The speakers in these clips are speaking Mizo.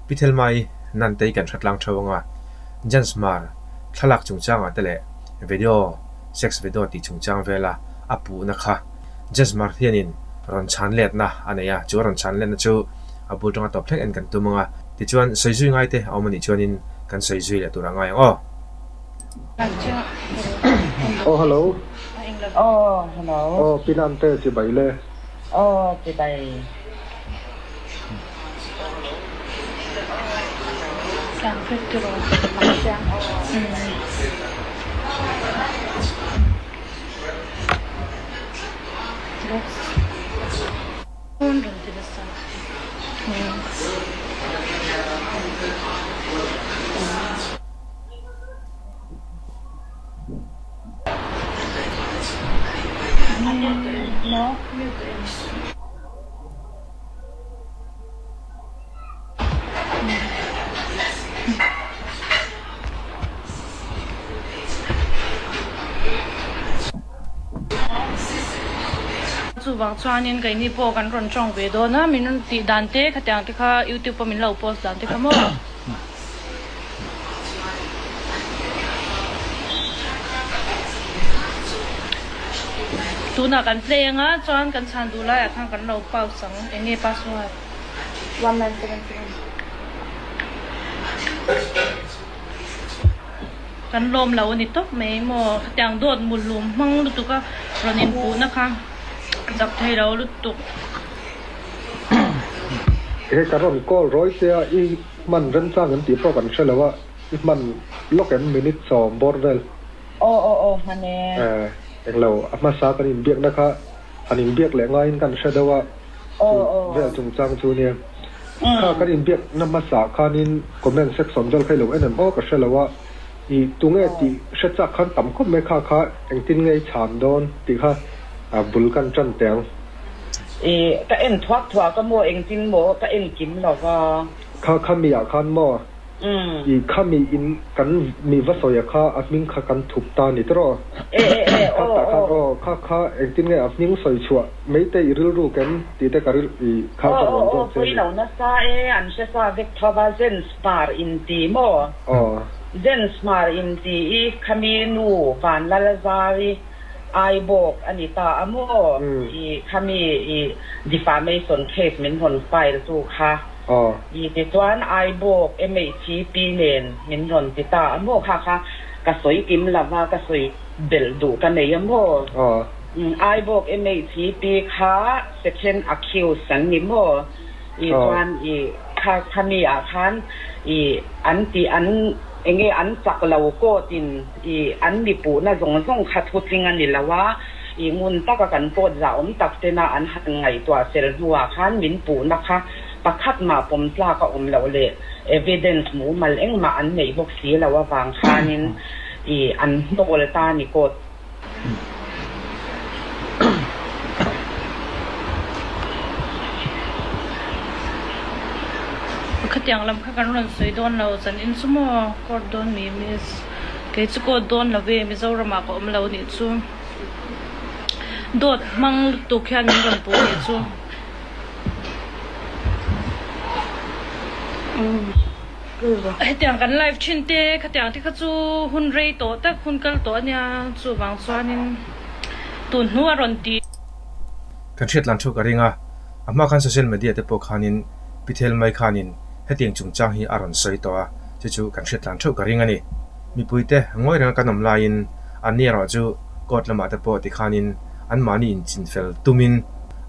Pi Thelmai Nantei kan hratlang theuh anga Jens Hmar thlalak chungchangah te leh video, sex video tih chungchang vela a puhna kha Jens Hmar hianin rawn chhan letna a nei a, chu a rawn chhan letna chu a bul tanga tawp thleng en kan tum anga tichuan sawi zui ngai te a awm a nih chuanin kan sawi zui leh tur a ngai ang aw. Aw hello. Aw hello. Aw Pinante chibai le. Aw chibai. Chuvang chuanin keini pawh kan rawn tawng ve dawn a, min rawn tih dan te khatiang te kha youtube a min lo post dan te kha maw. Tunah kan play anga chuan kan chhan duh laiah khan kan lo pause ang, eng nge password? 1977. Kan lawm lo a ni tawp mai maw, khatiang dawt muhlum hmang lutuk a rawn inpuhna kha zak thei lo lutuk. He ka rawn call rawi che a, i hman remchang em tih pawh kan hre lo a, i hman lawk em minute sawm bawr vel. Aw aw aw hman e. Eh, englo, a hmasa kan inbiakna kha han inbiak leh ngaiin kan hre deuh a, chu vel chungchang chu nia. Kha kan inbiakna hmasa khanin comment section vel kha i lo en em aw ka hre lo a, i tunge tih hre chak khan tam khawp mai kha kha engtin nge i chhan dawn tih kha bul kan tan teh ang. I ka en thuak thuak a maw engtin maw ka en kim lo va. Kha kha mi ah khan maw? I kha mi in kan mi va sawi a kha a hming kha kan thup ta ni tawh rawh. E e e Kha aw tah khan aw. aw kha kha engtin nge a hming sawi chhuah mai te i rilru kem tih te ka ril i kha Aw ka aw rawn aw zawt che pawi ni. lo nasa e an hre sa vek tho va Zen Smar in ti maw? Aw. Zen Smar in ti i kha mi nu Vanlalzari Ai bawk a ni ta a maw? I khami i defamation case min rawn file tu kha i tichuan ai bawk MHCP nen min rawn ti ta a maw? Kha kha ka sawi kim lo va, ka sawi belh duh ka nei a maw? Ai bawk MHCP kha second accused an ni maw? I chuan i kha khami ah khan i an ti an enge an chak lo court in I an mi puhna zawng zawng kha thutling a ni lo a, i ngun taka kan pawt zah awm tak tena an han ngaihtuah fel hnuah khan min puhna kha pakhat mah pawm tlak a awm loh leh evidence mumal engmah an neih bawk si lo avang khanin i an hnawl ta ni kawt. Khatiang lam kha kan rawn sawi dawn lo, zan in chu maw court dawn mi miss. Kei chu court dawn lo ve, Mizoramah ka awm lo nih chu. Dawt hmang lutuk hian min rawn puh nih chu. Hetiang kan live thin te, khatiang te kha chu hun rei tawh tak, hun kal tawh a nia, chuvang chuanin tun hnu a rawn ti. Kan hriat lan thu ka ring a, a hma khan social media te pawh khanin Pi Thelmai khanin hetiang chungchang hi a rawn sawi tawh a, chu chu kan hriat lan theuh ka ring a ni. Mipuite ngawi renga kan awm laiin anni erawh chu court lamah te pawh tikhanin anmahni inchinfel tumin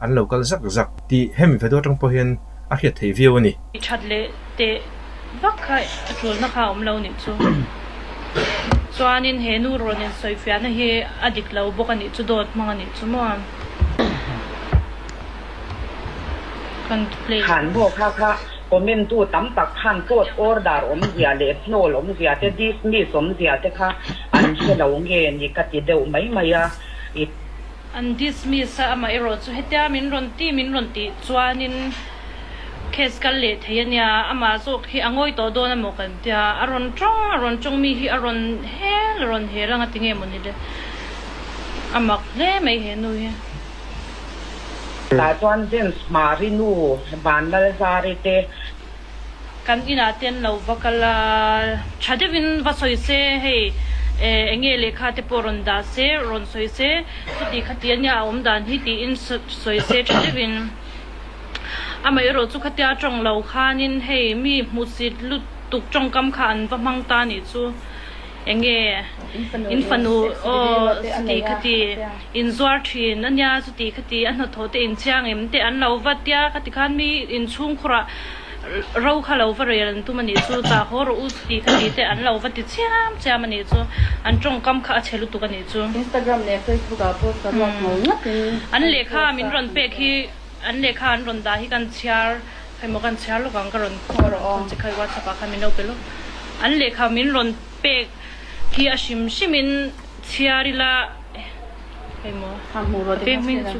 an lo kal zak zak tih hemi video atang pawh hian a hriat theih viau a ni. I that leh teh vak kha a tulna kha a awm lo nih chu. Chuanin he nu rawn insawifiahna hi a dik lo bawk a nih chu, dawt hmang a nih chu maw? Kan play. Khan bawk kha kha comment tu tam tak khan court order awmzia leh hnawl awmzia te dismiss awmzia te kha an hre lo nge ni ka ti deuh mai mai a i. An dismiss a amah erawh chu hetia min rawn ti min rawn tih chuanin case kal leh thei a nia amah zawk hi a ngawi tawh dawn emaw kan tia a rawn tawng a rawn tawng mi hi a rawn hel a rawn hel ang a ti nge mawni le a mak hle mai he nu hi. Tah chuan James Hmari nu Vanlalzari te. Kan inah te an lo va kal a, tha deuhin va sawi se, hei eng nge lehkha te pawh rawn dah se, rawn sawi se, chuti khati ania a awm dan hi tiin sawi se tha deuhin. Amaherawh chu khatia tawng lo khanin hei mi hmusit lutuk tawngkam kha an va hmang ta nih chu eng nge in fanu aw chuti khati inzuar thin ania chuti khati a hnathawh te inchiang em te an lo va tia khati khan mi inchhungkhurah Ro kha lo va rel an tum a nih chu, tah haw rawh u tih kha tih te an lo va ti chiam chiam a nih chu, an tawngkam kha a chhe lutuk a nih chu. Instagram leh Facebook ah pawh saruak ngo ngat in An lehkha min rawn pek hi, an lehkha an rawn dah hi kan chhiar, hei maw kan chhiar lawk ang ka rawn thawn che kha WhatsApp ah khan min lo pe lawk. An lehkha min rawn pek hi a hrim hrim in chhiar ila. Emaw pek hming chu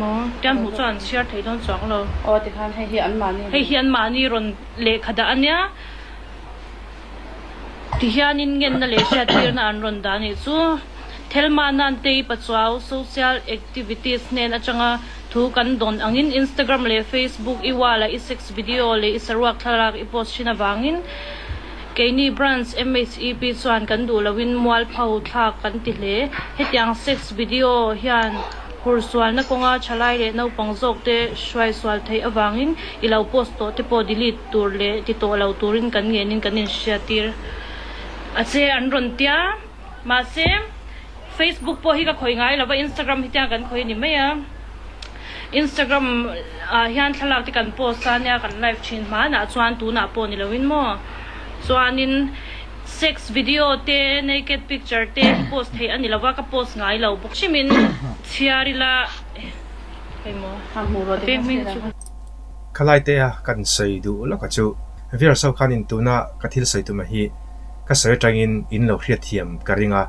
maw tian hmuh chuan an chhiar thei dawn chuang lo. Aw tikhan hei hi an mahni Hei hi an mahni rawn lehkha dah ania tihianin ngenna leh hriattirna an rawn dah anih chu. Thelma Nantei Pachuau social activities hnen atanga thu kan dawn angin Instagram leh Facebook i wall-a i sex video leh i saruak thlalak i post thin avangin Keini Branch MHEP chuan kan duh loin mualpho thlak kan ti hle. Hetiang sex video hian hursualna kawnga thalai leh naupang zawkte hruaisual theih avangin i lo post tawh te pawh delete tur leh ti tawh lo turin kan ngenin kan inhriattir a che an rawn tia. Mahse, Facebook pawh hi ka khawih ngai lo va, Instagram hi tiang kan khawih a ni mai a. Instagram ah hian thlalak te kan post a nia, kan live thin hmanah chuan tunah pawh ni loin maw. Chuanin sex video te, naked picture te hi post theih a ni lo va, ka post ngai lo bawk hrimin chhiar ila hei maw a peng hming chu. Khalai te a kan sawi duh lawk a chu viewers ho khanin tuna ka thil sawi tumah hi Ka sawi atangin in lo hriatthiam ka ring a,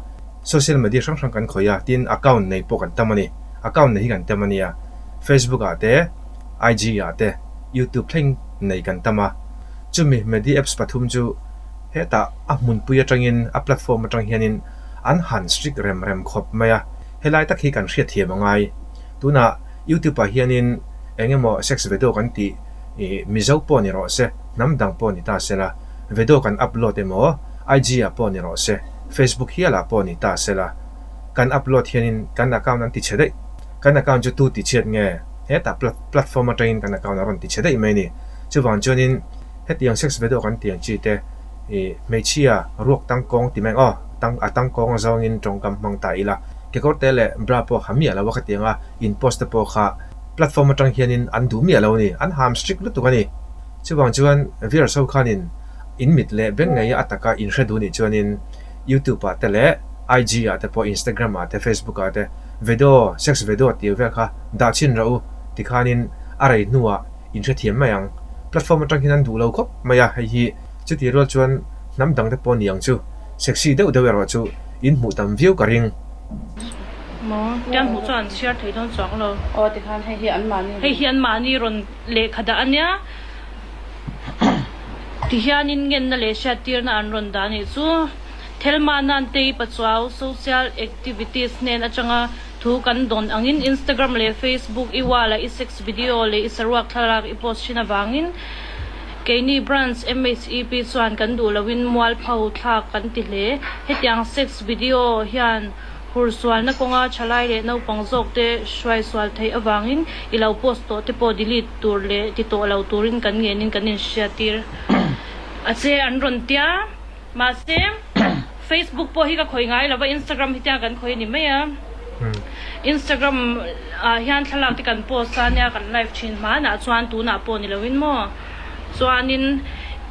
social media hrang hrang kan khawih a, tin account nei pawh kan tam a ni. Account nei hi kan tam a nia, Facebook ah te, IG ah te, YouTube thleng nei kan tam a. Chumi media apps pathum chu hetah a hmunpui atangin a platform atang hianin an han strict rem rem khawp mai a, helai tak hi kan hriatthiam a ngai. Tunah YouTube ah hianin eng emaw sex video kan tih Mizo pawh ni rawh se, hnam dang pawh ni ta sela, Video kan upload emaw, IG ah pawh ni rawh se, Facebook hial ah pawh ni ta sela, kan upload hianin kan account an ti chhe daih. Kan account chu tu ti chhiat nge? Hetah platform atangin kan account a rawn ti chhe daih mai a ni. Chuvang chuanin hetiang sex video kan ti ang chi te ih hmeichhia ruak tangkawng ti mai ang aw, tang a tangkawng zawngin tawngkam hmang ta ila, kekawrte leh bra pawh ha miah lo a khatiang a in post te pawh kha platform atang hianin an duh miah lo a ni, an ham strict lutuk a ni. Chuvang chuan viewers ho khanin in mit leh beng ngei a taka in hre duh nih chuanin YouTube ah te leh IG ah te pawh Instagram ah te Facebook ah te video sex video tih vel kha dah chhin rawh u ti khanin a rei hnuah in hrethiam mai ang. Platform atang hian an duh lo khawp mai a hei hi chuti rual chuan hnam dang te pawh ni ang chu sexy deuh deuh erawh chu in hmuh tam viau ka ring. Maw? Tiang hmuh chuan an chhiar thei dawn chuang lo. Aw tikhan hei hi an mahni. Hei hi an mahni rawn Lehkha dah a nia. Tihianin ngenna leh hriattirna an rawn dah a nih chu. Thelma Nantei Pachuau social activities hnen atanga thu kan dawn angin Instagram leh Facebook i wall-a i sex video leh i saruak thlalak i post thin avangin keini Branch MHEP chuan kan duh loin mualpho thlak kan ti hle. Hetiang sex video hian Hursualna kawnga thalai leh naupang zawkte hruaisual theih avangin i lo post tawh te pawh delete tur leh ti tawh lo turin kan ngenin kan inhriattir a che an rawn tia. Mahse, Facebook pawh hi ka khawih ngai lo va, Instagram hi tiang kan khawih a ni mai a. Instagram ah hian thlalak te kan post a nia, kan live thin hmanah chuan tunah pawh ni loin maw. Chuanin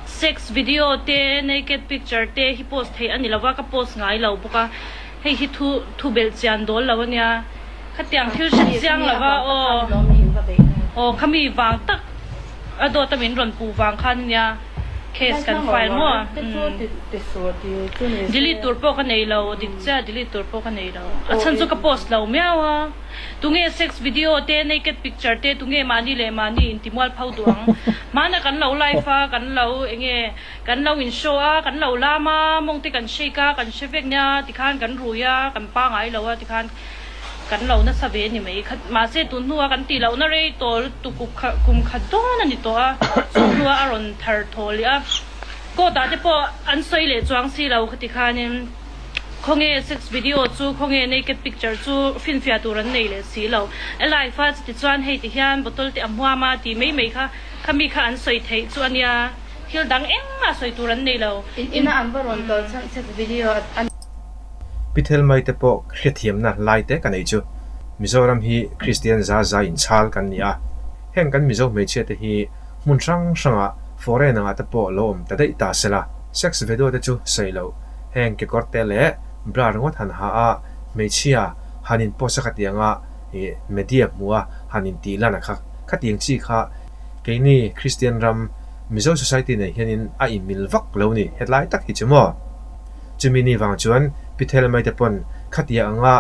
sex video te, naked picture te hi post theih a ni lo va, ka post ngai lo bawk a. Hei hi thu thu belh chian dawl lo a nia. Khatiang thil hre chiang lo va aw. Aw khami vang tak a dawt a min rawn puh vang khan a nia case kan file maw. Delete tur pawh ka nei lo dik chiah delete tur pawh ka nei lo. A chhan chu ka post lo miau a. Tunge sex video te naked picture te tunge mahni leh mahni intimual pho duh ang. Hmana kan lo live a kan lo enge Kan lo in show a, kan lo lam a, mawng te kan shake a, kan hre vek nia tikhan kan rui a, kan pangai lo a tikhan Kan lo nasa ve ni mai kha. Mahse tun hnua kan tih lohna rei tawh lutuk kum khat dawn a ni tawh a, chu hnua a rawn thar thaw leh a. Court ah te pawh an sawi leh chuang si lo khati khanin khawnge sex video chu khawnge naked picture chu finfiah tur an nei leh si lo. A live a chuti chuan hei ti hian bottle te a hmuam a tih mai mai kha khami kha an sawi theih chu a nia. Thil dang engmah sawi tur an nei lo. In ina an va rawn kal chhan sex video a. Pi Thelmai te pawh hriatthiamna lai te ka nei chu Mizoram hi Kristian za za inchhal kan ni a, heng kan Mizo hmeichhia te hi hmun hrang hrangah foreign angah te pawh lo awm ta daih ta sela. Sex video te chu sawi loh, heng kekawr te leh bra ringawt han ha a, hmeichhia han in post a khatianga ih media hmuh a han in tih lan a kha khatiang chi kha keini Kristian ram Mizo society nei hianin a inmil vak lo ni hetlai tak hi chu maw? Chumi ni vang chuan Pi Thelmai te pawn khatia anga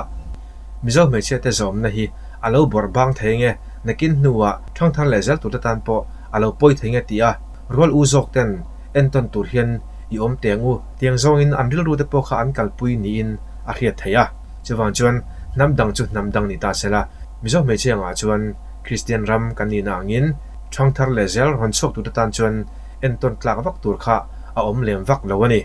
Mizo hmeichhia te zawmna hi a lo bawrh bang thei nge, nakin hnuah thangthar leh zel turte tan pawh a lo pawi thei nge tih a rual u zawk ten entawn tur hian i awm teng u tiang zawngin an rilru te pawh kha an kalpui niin a hriat theih a. Chuvang chuan hnam dang chu hnam dang ni ta sela, Mizo hmeichhia angah chuan Kristian ram kan nihna angin thangthar leh zel rawn chhuak turte tan chuan entawn tlak vak tur kha a awm lem vak lo a ni.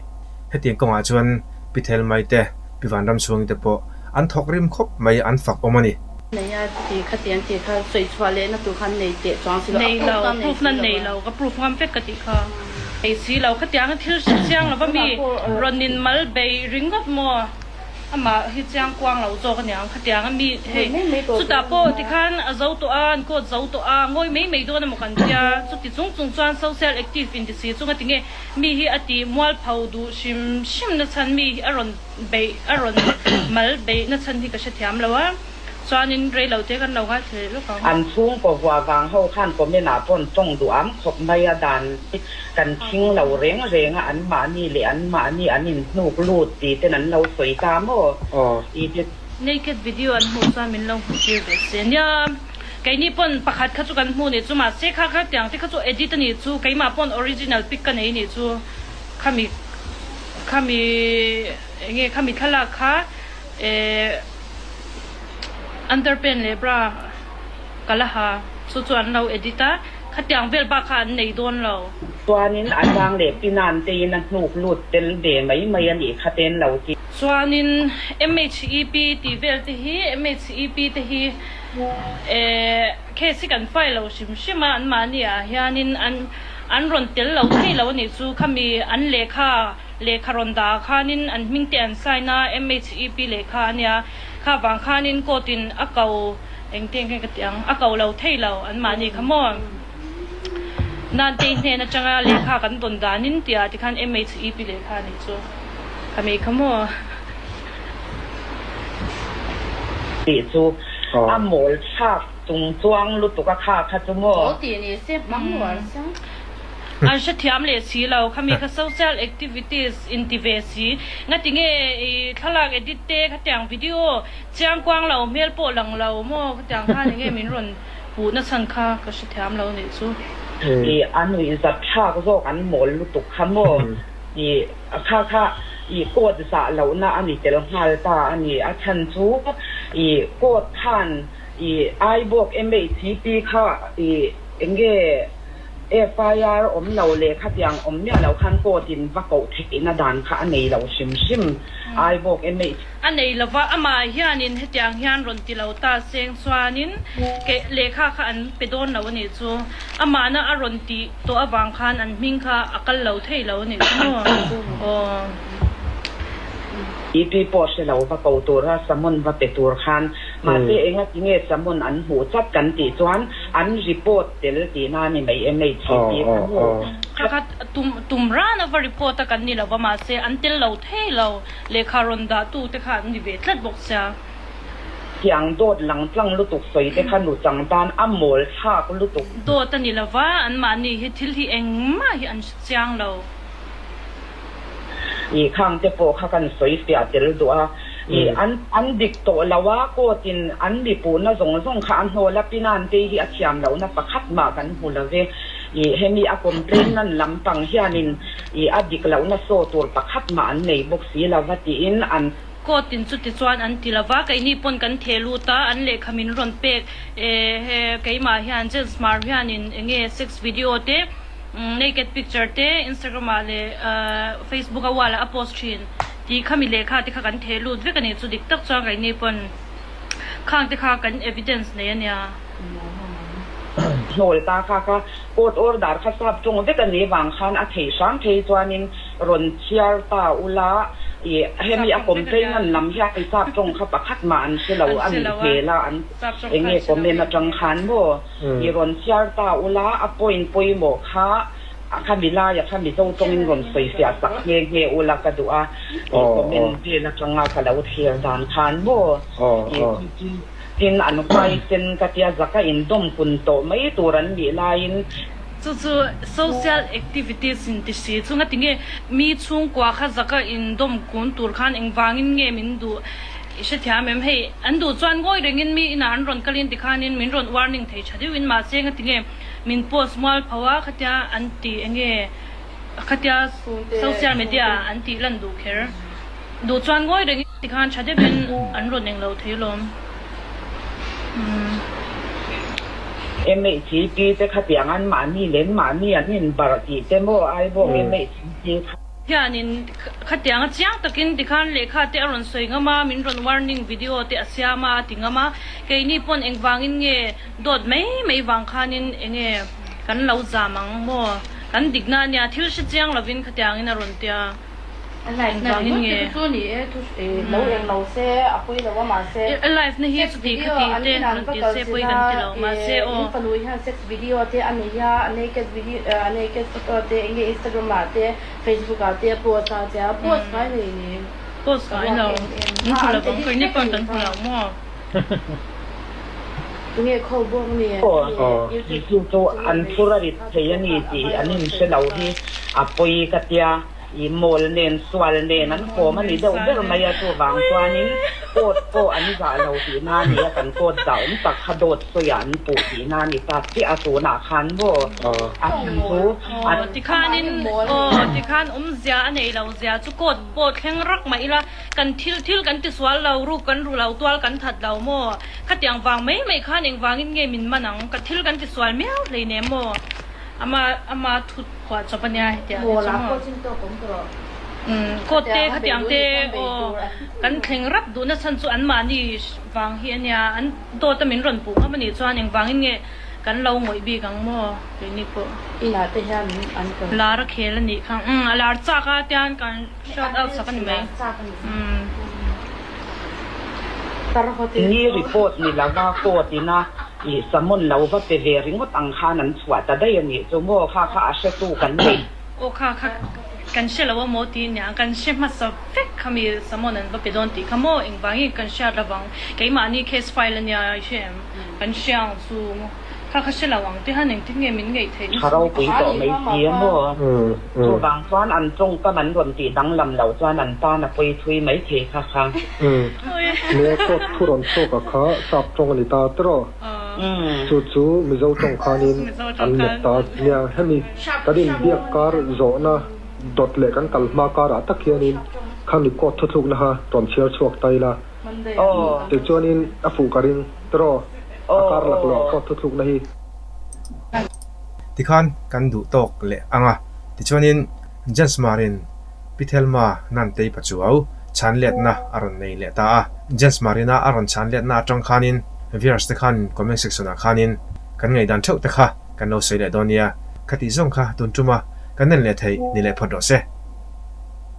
Hetiang kawngah chuan Pi Thelmai te, Pi Vanramchhuangi te pawh an thawk rim khawp mai, an fak awm a ni. Nei a ti kha ti an tih kha sawi chhuah leh na tur khan nei teh chuang si lo, a Nei proof lo, nan nei proof si nan lo nei a. lo, ka proof ngam vek ka tih kha. Nei si lo, khatianga thil hre chiang lova mi rawn in mal bei ringawt maw? Amah hi chiang kuang lo zawk aniang, khatianga mi hei chutah pawh tikhan a zo tawh a, an court zo tawh a, ngawi mai mai dawn emaw kan tia, chuti chung chung chuan social active inti si chunga tinge Mi hi a tih mualpho duh hrim hrim na chhan mi hi a rawn beih a rawn mal beih na chhan hi ka hrethiam lo a, chuanin rei lo te kan lo ngaithla leh lawk ang. An chhungkaw vua vang ho khan comment ah pawn tawng duh am khawp mai a dan hi kan khing lo reng reng a an mahni leh an mahni an in hnuk lut tih ten an lo sawi ta maw i ti. Naked video an hmuh chuan min lo hmuh tir ve se nia. Keini pawn pakhat kha chu kan hmu nih chu mahse kha kha tiang te kha chu edit a nih chu keimah pawn original pic ka nei nih chu khami khami enge khami thlalak kha eh underpant leh bra ka la ha chu chu an lo edit a khatiang vel bak kha an nei dawn lo. Chuanin a chang leh pinan teiin a hnuk lut tel ve mai mai a nih kha ten lo ti. Chuanin MHEP tih vel te hi MHEP te hi. Eh, case hi kan file lo hrim hrim a, anmahni ah hianin an an rawn tel lo thei lo a nih chu, khami an lehkha lehkha rawn dah ah khanin an hming te an sign a, MHEP lehkha a nia, kha vang khanin court in a ko engtin nge ka tih ang, a ko lo thei lo anmahni kha maw. Nantei hnen atanga lehkha kan dawn danin tih ah tikhan MHEP lehkha a nih chu, khami kha maw. Tih chu a mawl thlak chung chuang lutuk a kha kha chu maw? Mawl tih ni se hmang nuar chiang. An hrethiam leh si lo, khami kha social activities inti ve si, ngati nge i thlalak edit te khatiang video chiang kuang lo hmel pawh lang lo maw khatiang khan enge min rawn puh na chhan kha ka hrethiam lo nih chu. I a nuihzat thlak zawk an mawl lutuk kha maw? I kha kha i court zah lohna a ni tel nghal ta a ni. A chhan chu i court khan i Aibawk MHCP kha i enge FIR awm lo leh khatiang awm miah lo khan court in va koh theihna dan kha a nei lo hrim hrim Aibawk MHCP. A nei lova, amah hianin hetiang hian rawn ti lo ta seng chuanin ke lehkha kha an pe dawn lo a nih chu. Amahna a rawn tih tawh avang khan an hming kha a kal lo thei lo a nih chu maw? Aw. EP pawh hre lo va ko tura summon va pe tur khan mahse enga tinge summon an hmuh chat kan tih chuan an report tel tihna a ni mai em hei chhip hi kha maw? Kha kha tum tum ran a va report a kan ni lo va mahse an tel lo thei lo lehkha rawn dah tu te kha an ni ve tlat bawk sia. Tiang dawt lang tlang lutuk sawi te kha nu chang tan a mawl thlak lutuk. Dawt a ni lova, anmahni hi thil hi engmah hi an hre chiang lo. I khang te pawh kha kan sawi fiah tel duh a, i an an dik tawh lo a, court in an mi puhna zawng zawng kha a hnawl a, Pinan te hi a thiam lohna pakhat mah kan hmu lo ve, i hemi a complaint nan lampang hianin i a dik lohna saw tur pakhat mah an nei bawk si lova tiin an. Court in chuti chuan an ti lova, keini pawn kan theh lut a, an lehkha min rawn pek e keimah hian Jens Hmar hianin enge sex video te naked picture te Instagram ah leh Facebook a wall ah a post thin tih kha mi lehkha te kha kan theh lut vek a ni chu dik tak chuan keini pawn khang te kha kan evidence nei a nia. Hnawl ta kha kha court order kha sap ṭawng vek a nih vang khan a thei hram phei chuanin rawn chhiar ta ula i hemi a complainant lam hian sap ṭawng kha pakhat mah an hre lo a nih hmel a an enge comment aṭang khan maw i rawn chhiar ta ula a point pawimawh kha a khami laia kha Mizo ṭawngin rawn sawi fiah sak nghe nghe ula ka duh a i comment vel aṭanga ka lo thlir dan khan maw i Tin, an huaisen ka tia zaka indawm kun tawh mai tur an nih laiin. Chu chu social activities in ti si chu nga tinge mi chhungkua kha zaka indawm kun tur khan engvangin nge min duh i hrethiam em? Hei an duh chuan ngawi rengin mi inah an rawn kalin tikhanin min rawn warning thei tha deuhin mahse nga tinge min post mual pho a khatia an ti enge khatia social media ah an tih lan duh kher. Duh chuan ngawi rengin tikhan tha deuhin an rawn eng lo thei lawm. Umm. MHCP te khatiang an mahni leh mahni an inbarh tih te maw Aibawk MHCP kha. Hianin khatiang a chiang takin tikhan lehkha te a rawn sawi ngam a, min rawn warning video te a siam a a ti ngam a, keini pawn engvangin nge dawt mai mai vang khanin enge kan lo zam ang maw kan dikna ania thil hre chiang lovin khatiangin a rawn tia. A live na ringawt te chu ni e thu lo eng lo se a pawi lo a mahse sex video an inah an va kal chilh a in fanu hian sex video te a nei a a naked video a naked photo te enge instagram ah te facebook ah te a post a tia post ngai nei ni post ngai lo an hmu lo ang keini pawn kan hmu lo maw tunge kho bawk ni youtube chu an phur a rit thei a ni tih an inhre lo hi a pawi ka tia. I mawl nen sual nen an kawm a ni deuh ber mai a, chuvang chuanin court pawh an zah lo tihna a ni a, kan court zah awm tak kha dawt sawiah an puh tihna a ni ta chiah a, tunah khan maw a chhan chu a. Aw tikhanin aw tikhan awmzia a nei lo zia chu court pawh thleng rak mah ila kan thil thil kan ti sual lo ruk kan ru lo tual kan that lo maw khatiang vang mai mai khan engvangin nge min man ang ka thil kan ti sual miau hleinem maw ama ama thut Khuah chawp a nia hetiang hi chu maw. Umm court te khatiang te aw kan thleng rap duhna chhan chu anmahni vang hi a nia an dawt a min rawn puh ngam a nih chuan engvangin nge kan lo ngawih bik ang maw keini pawh. Lar a khel a nih kha umm a lar chak a tian kan shout out sak a ni mai umm. Ni report ni lova court ina Ih, Samon lo va pe ve ringawt ang khan an chhuah ta daih a nih chu maw? Kha kha a hretu kan nei. Aw kha kha kan hre lo a maw ti nia, kan hre hmasa vek kha mi Samon an va pe dawn tih kha maw? Engvangin kan hriat lovang, keimahni case file a nia i hre em? Kan hria ang chu maw? Kha kha hre lo ang te han engtin nge min ngaih theih Tha ropui tawh mai si a maw? Chuvang chuan an tawngkam an rawn tih danglam loh chuan an tan a pawi thui mai thei kha kha. Nia court thu rawn chhuak a kha sap tawng a ni ta tiraw? Chu chu Mizo tawng khanin an let ta nia. Hemi kan inbiak kar zawhna dawt leh kan kal hma karah tak hianin khami court thuthlukna kha rawn chhiar chhuak ta ila. Tichuanin a fuh ka ring tiraw? A kar laklawh court thuthlukna hi. Tikhan kan duh tawk leh ang a, tichuanin Jens Marin Pi Thelma Nantei Pachuau chhan letna a rawn nei leh ta a. Jens Marina a rawn chhan letna atang khanin viewers te khan comment section ah khanin kan ngaihdan theuh te kha kan lo sawi leh dawn nia. Khatih zawng kha tun tuma kan en leh theih ni leh phawt rawh se.